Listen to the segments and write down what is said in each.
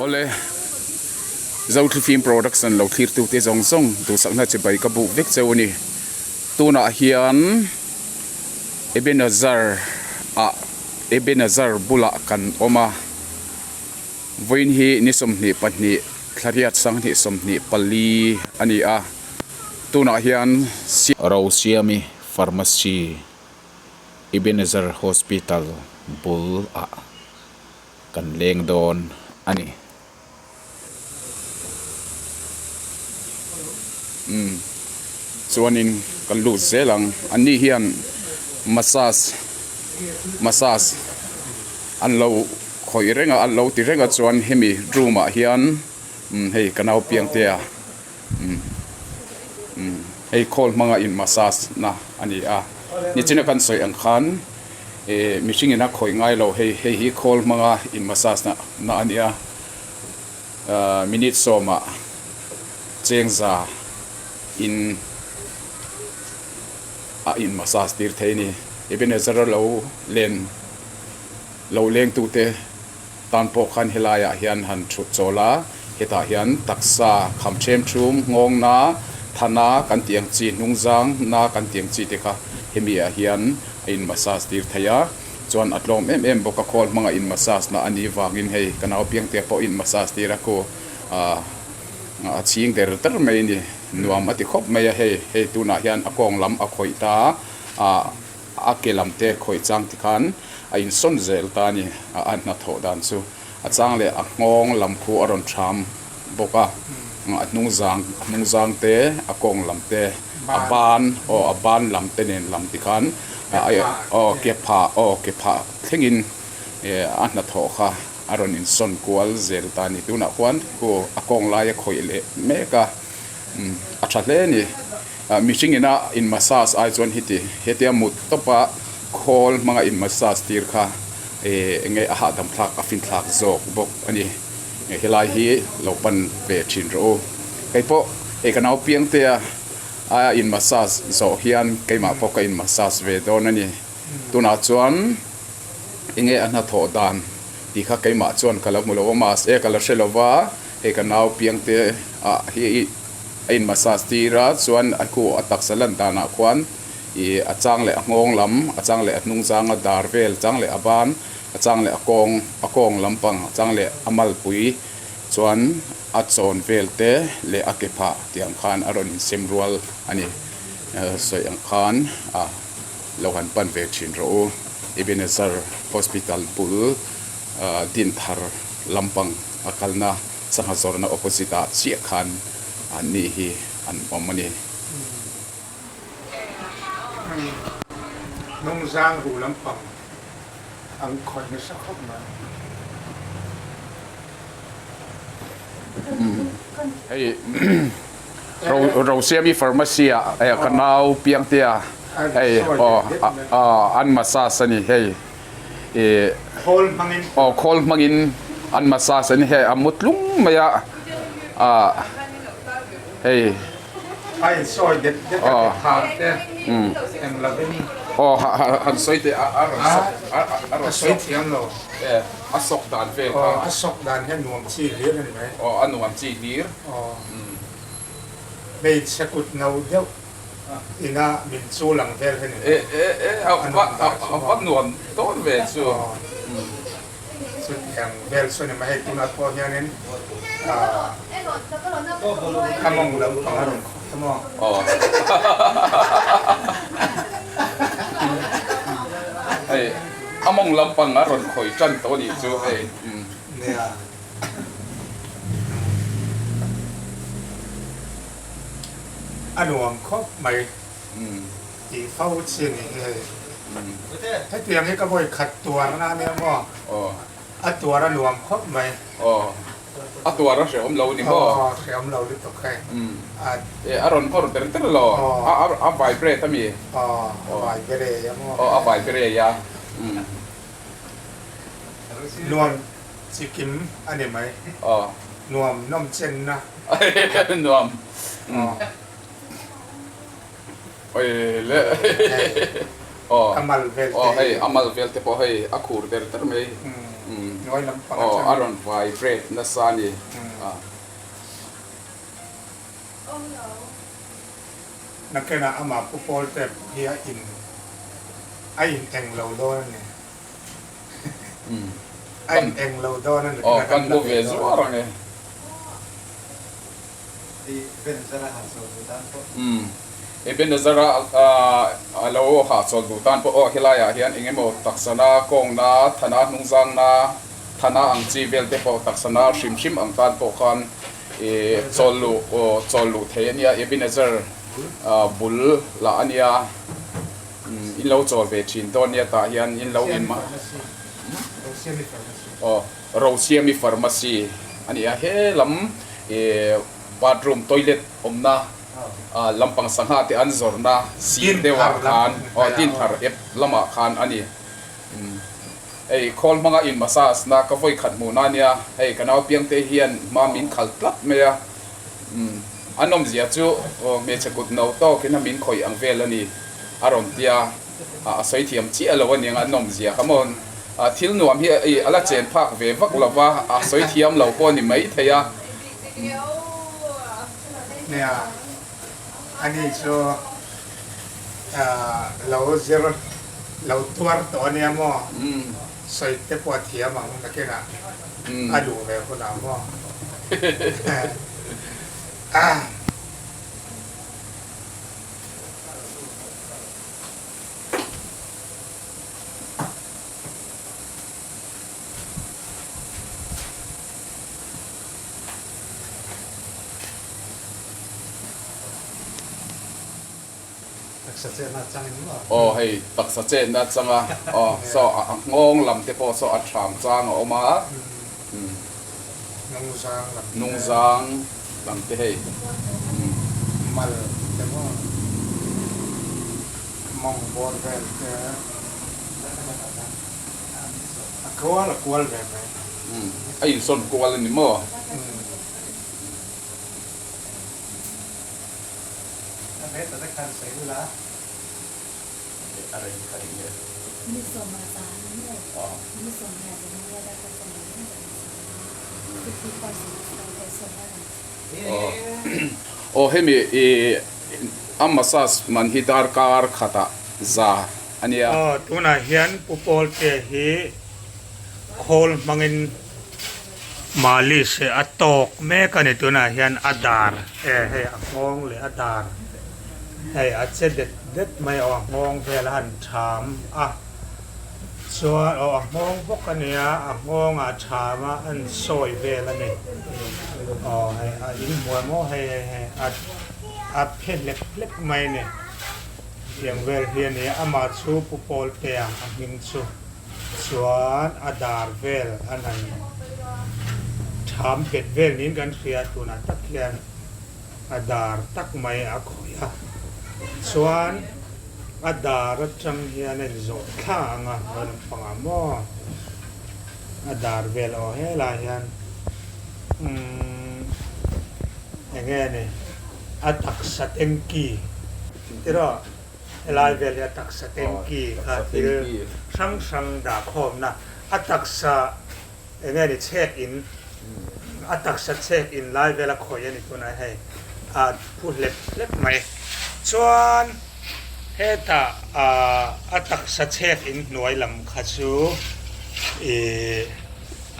Awle, Zothlifim Production lo thlirtute zawng zawng duhsakna chibai ka buk vek cheu a ni. Tunah hian Ebenezer ah Ebenezer bulah kan awm a, vawiin hi ni 22 thlariat sanghnih 24 a ni a, tunah hian Rosiami Pharmacy Ebenezer Hospital bul ah kan leng dawn a ni. Umm chuanin kan lut zel ang. Anni hian massage massage an lo khawih reng a an lo ti reng a chuan hemi room ah hian umm hei ka nau piang te a umm umm hei khawl hmanga in massage na a ni a nichina kan sawi ang khan. Ih mihring in a khawih ngai lo hei hei hi khawl hmanga in massage na na a nia ah minute sawmah chengza in a in massage tir thei a ni Ebenezer a lo len lo leng tute tan pawh khan helaiah hian han thut chawl a hetah hian taksa kham them thum nghawng na thana kan tih ang chi hnung zang na kan tih ang chi te kha hemi ah hian a in massage tir thei a chuan a tlawm em em bawk a khawl hmanga in massage na a nih vangin hei ka nau piang te pawh in massage tir a khu ah a chhing der der mai a ni nuam a ti khawp mai a hei hei tunah hian a kawng lam a khawih ta ah. A ke lam te khawih chang ti khan a insawn zel ta a ni, a hnathawh dan chu. A chang leh a nghawng lam khu a rawn ṭham bawk a, a hnung zang a hnung zang te, a kawng lam te, a ban aw a ban lam te nen lam ti khan aw ke phah aw ke phah thlengin a hnathawh kha a rawn insawn kual zel ta a ni. Tunah khuan khu a kawng lai a khawih leh mek a, a ṭha hle a ni. Mihring ina in massage ai chuan heti hetia mut tawpa khawl hmanga in massage tir kha eng nge a hahdam thlak a fin thlak zawk bawk a ni. Helai hi lo pan ve thin rawh u. Kei pawh hei ka nau piang te a a in massage zawh hian keimah pawh ka in massage ve dawn a ni. Tunah chuan eng nge a hnathawh dan tih kha keimah chuan ka la hmu lo a mahse ka la hre lo va hei ka nau piang te ah hi. A in massage tir a chuan a khu a taksa lan danah khuan ih a chang leh a nghawng lam a chang leh a hnung zang a dar vel a chang leh a ban a chang leh a kawng a kawng lampang a chang leh a malpui chuan a chawn vel te leh a ke phah tih ang khan a rawn insem rual a ni sawi ang khan a lo han pan ve thin rawh u Ebenezer hospital bul Dinthar lampang a kalna. Sangha zawrhna opposite ah chiah khan an ni hi an awm a ni. Hnungzang ru lampang an khawih nasa khawp mai. Hei Rosiami pharmacy ah ka nau Piangtea hei aw an massage a ni hei. Khawl hmangin. Aw khawl hmangin an massage a ni hei a mu tlung mai a ah hei. A insawi det det a ke phar te eng lovin. Aw han sawi teh a a rawn sawk a rawn sawk thiam lo. E a sawk dan vel kha. Aw a sawk dan hian nuam chi hlir a ni mai. Aw a nuam chi hlir. Aw hmeichhe kut no deuh. Ina min chu lang vel hi ni mai. A va nuam dawn ve chu. Chutiang vel chu ni mai hei tunah pawh hianin a mawng lampang a rawn khawp ta maw. Hei a mawng lampang a rawn khawih tan tawh a nih chu hei. Nia. A nuam khawp mai tih fo chi ni hi hei. Hetiang hi ka vawi khat tuarna a nia maw? A tuar a nuam khawp mai. A tuar a hrehawm lo ni maw? Aw, hrehawm lo lutuk hei. E, a rawn nghawr der der lo. A vibrate a mi? Aw, a vibrate a maw? Aw, a vibrate a. Nuam chikim a ni mai. Nuam nawm chenna. Nuam. Oi le. A mal vel te. Aw hei a mal vel te pawh hei a khur der der mai. Hnuai lampang Aw atangin. a rawn vibrate nasa a ni. Nakinah amah Pu Paul te pawh hi a in a in eng lo dawn a ni. A in eng lo dawn a ni. Aw kan hmu ve zuar ang e. Umm Ebenezer a lo hahchawl duh tan pawh aw helaiah hian eng emaw taksana kawngna thana hnungzangna thana ang chi vel te pawh taksana hrim hrim ang tan pawh khan ih chawl luh aw chawl luh thei a nia Ebenezer bul lah a nia in lo chawl ve thin dawn nia tah hian in lo in aw. Rosiami Pharmacy a ni a, he lam ih bathroom toilet awmna lampang sangha te an zawrhna sir deuhah khan aw Dinthar ep lamah khan a ni. Hei khawl hmanga in massage na ka vawi khat hmuhna a nia, hei ka naupiang te hian hma min khal tlat mai a, a nawmzia chu hmeichhe kut no tawkin a min khawih ang vel a ni a rawn ti a. A sawi thiam chiah lo aniang a nawmzia kha maw. Thil nuam hi a la chen phak ve vak lo va, a sawi thiam lo pawh a ni mai thei a. Nia, ani chu lo zir lo tuar tawh ania maw, sawi te pawh a thiam ang nakinah a duh ve hunah maw. Aw hei taksa chetna changa aw saw a nghawng lam te pawh saw a ṭham chang a awm a hnungzang lam te hei. Mal te maw mawng bawr vel te a kual a kual ve mai. A insawn kual a ni maw? Aw hemi i a massage man hi darkar khatah za a nia. Aw tunah hian Pu Pawlte hi khawl hmangin malis a tawk mek a ni tunah hian a dar e hei a nghawng leh a dar hei a che det det mai a aw a nghawng vel a han tham a. Chuan aw a nghawng bawk a nia, a nghawngah tham a an sawi vel a ni. Aw hei a inhmuai maw hei hei hei a a phe hlep hlep mai a ni. Tiang vel hi a ni a, amah chu Pu Pawltea a hming chu chuan a dar vel an han tham bet vel niin kan hria tunah tak hian a dar tak mai a khawih a. Chuan. A dar atang hian a inzawh thla ang a, hnuai lampangah maw a dar vel aw helai hian umm eng nge ni a taksa tanki tiraw helai vel hi a taksa tanki kha thil hrang hrang dah khawmna a taksa eng nge ni chhek in a taksa chhek in lai vel a khawih a ni tunah hei a phu hlep hlep mai chuan hetah ah a taksa chhek in hnuai lam kha chu ih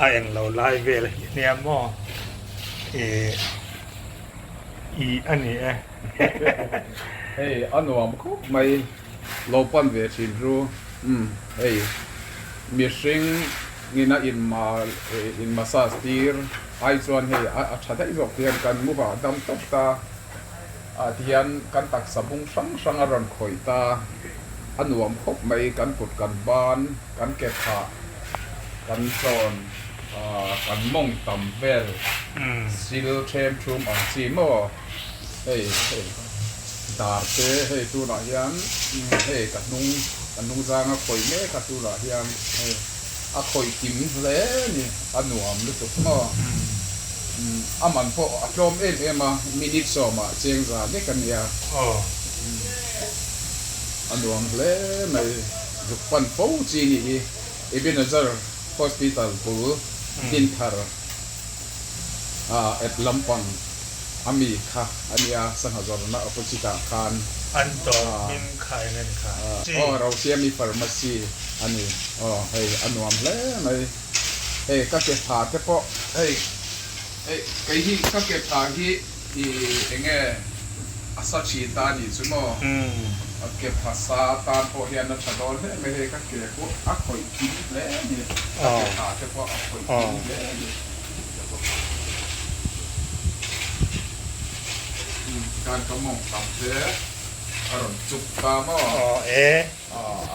a englo lai vel hi ania maw ih ih a ni e. Hei a nuam khawp mai. Lo pan ve thin ru. Umm hei mihring ina in ma in massage tir ai chuan hei a tha daih zawk ti hian kan mu vah dam tawp ta ah ti hian kan taksa bung hrang hrang a rawn khawih ta a nuam khawp mai kan kut kan ban kan ke phah kan chawn ah kan mawng tam vel sil them thum ang chi maw hei hei. Dar te hei tunah hian hei ka hnung ka hnung zang a khawih mek a tunah hian hei a khawih kim hle a ni a nuam lutuk maw a man pawh a tlawm em em a minute sawmah cheng za vek a nia a nuam hle mai zuk pan fo chi nih hi Ebenezer. Hospital bul Dinthar ep lampang a mi kha a nia, sangha zawrhna opposite ah khan. An dawr hming kha eng a ni kha? Aw, Rosiami Pharmacy a ni. Aw, hei a nuam hle mai. Hei ka ke tha te pawh hei hei kei hi ka ke tha hi i eng nge a sa thin ta a nih chu maw? A ke pha sa tan pawh hian a tha dawn hle mai hei ka ke pawh a khawih kim hle a ni. Ka ke tha te pawh a khawih kim hle a ni. Kan ka mawng tam te a rawn chuk ta maw? Aw e.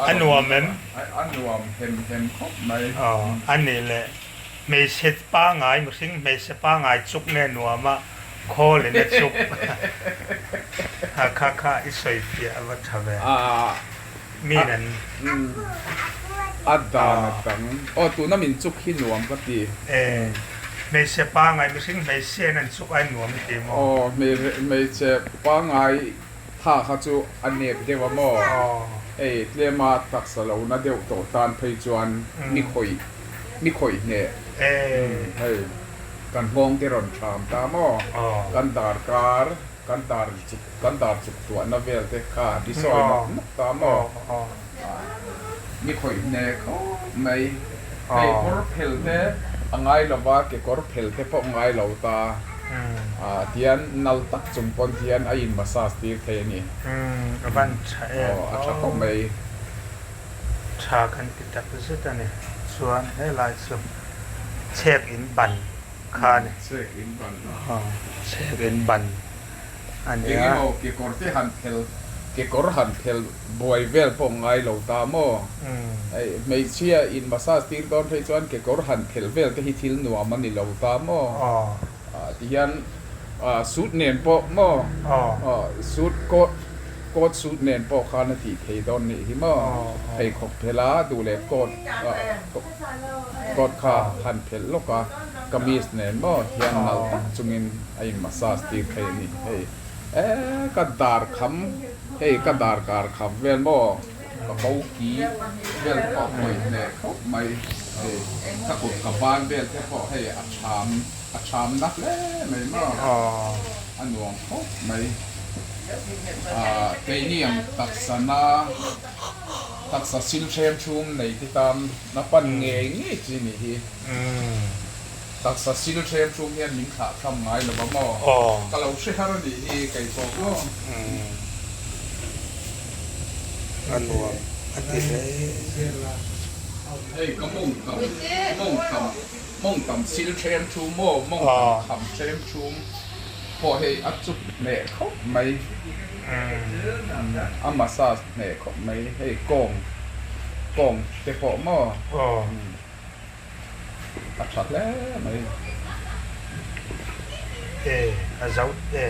A nuam em? A nuam hem hem khawp mai. Aw, a nih leh hmeichhe pangai, mihring hmeichhe pangai chuk nge nuam a, khawl in a chuk. Ha kha kha i sawi fiah a va tha ve. Min an. A dan a dang. Aw, tuna min chuk hi nuam ka ti. E, hmeichhe pangai, mihring hmeichhia in an chuk ai nuam i ti maw? Aw, hmeichhe pangai Tha kha chu a nep deuh a maw? Hei tlema taksa lo na deuh tawh tan phei chuan mi khawih mi khawih hneh. Hei kan nghawng te rawn tham ta maw? Kan dar kar kan dar chuk kan dar chuk tuahna vel te kha i sawi nawk nawk ta maw? Mi khawih hneh khawp mai. Hei kawr phel te a ngai lova kekawr phel te pawh ngai lo ta. Ah tian nal tak chung pawn hian a in massage tir thei a ni. Umm a van tha em. Aw a tha khawp mai. Tha kan ti tak zet a ni. Chuan helai chu chhek in ban kha a ni. Chhek in ban. Aw chhek in ban a nia. Engemaw kekawr te han phel kekawr han phel buai vel pawh ngai lo ta maw? Hei hmeichhia in massage tir dawn phei chuan kekawr han phel vel te hi thil nuam a ni lo ta maw? Tihian suit nen pawh maw? Suit coat coat suit nen pawh khan a tih thei dawn nih hi maw? Pheikhawk phel a duh leh coat coat kha han phelh lawk a kamis nen maw hian nal tak chungin a in massage tir thei a ni hei. E ka dar kham hei ka dar kar kham vel maw ka bo ki vel te pawh hawi hneh khawp mai hei ka kut ka ban vel te pawh hei a tham a tham na hle mai maw a nuam khawp mai ah keini ang taksa na taksa sil hrem thum nei te tan na pan ngei ngei chi ni hi. Taksa sil hrem ṭum hian min thlah tham ngai lo va maw? Ka lo hre har a nih hi kei pawh maw? A nuam a ti hle. Hei ka mawng tam, mawng tam, mawng tam sil hrem ṭum maw? Mawng tam kham hrem ṭum pawh hei a chuk hneh khawp mai. A massage hneh khawp mai. Hei kawng, kawng te pawh maw? A tha hle mai. E, a zo e.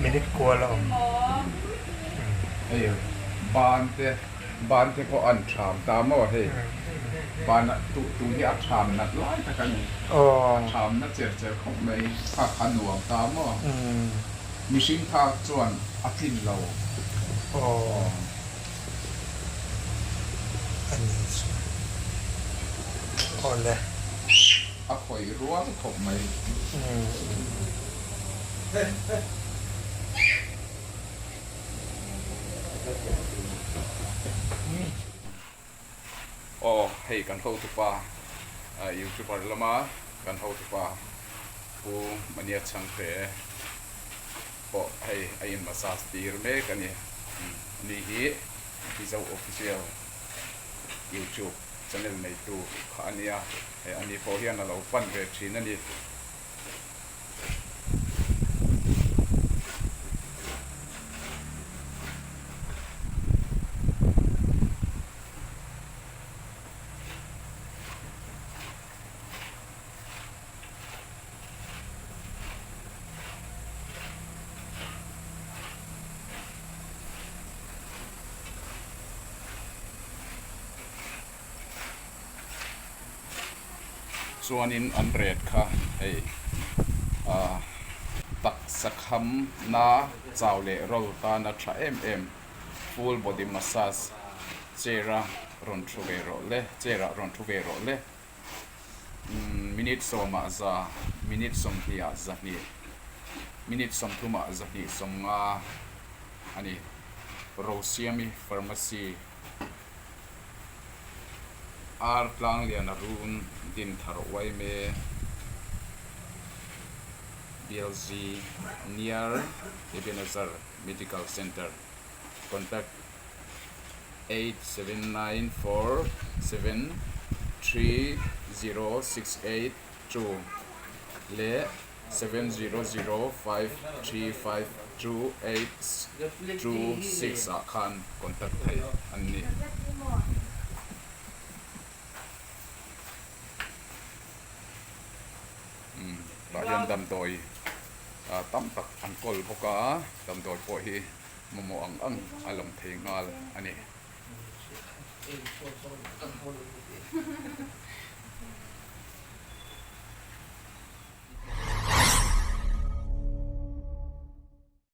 Minute kual a awm. Hei ban te, ban te pawh an tham ta maw hei. Ban ah tu tu hi a tham nat lai tak a ni. A tham na cher cher khawp mai. Kha kha nuam ta maw. Mihring thak chuan a tlin lo. Aw. A ni chu. Awle. A khawih rual khawp mai. Aw hei kan hotupa youtuber lama kan hotupa Pu Mania Chhangte pawh hei a in massage tir mek a ni. Ani hi Mizo Official YouTube channel neitu kha a nia, hei ani pawh hian a lo pan ve thin a ni. Chuanin an ret kha hei ah taksa kham na chau leh rawl tana tha em em full body massage chair a. Rawn thu ve rawh le, chair ah rawn thu ve rawh le. Minute sawmah za, minute sawmhnihah zahnih, minute sawmthumah zahnih sawmnga a ni. Rosiami Pharmacy Ar Tlangliana Run Dinthar Uaime Bialzi Near Ebenezer Medical Centre Contact 8794730682 leh 7005352826 ah khan contact theih an ni. Tah hian damdawi tam tak an kawl bawk a, damdawi pawh hi mamawh ang ang a lang thei nghal a ni.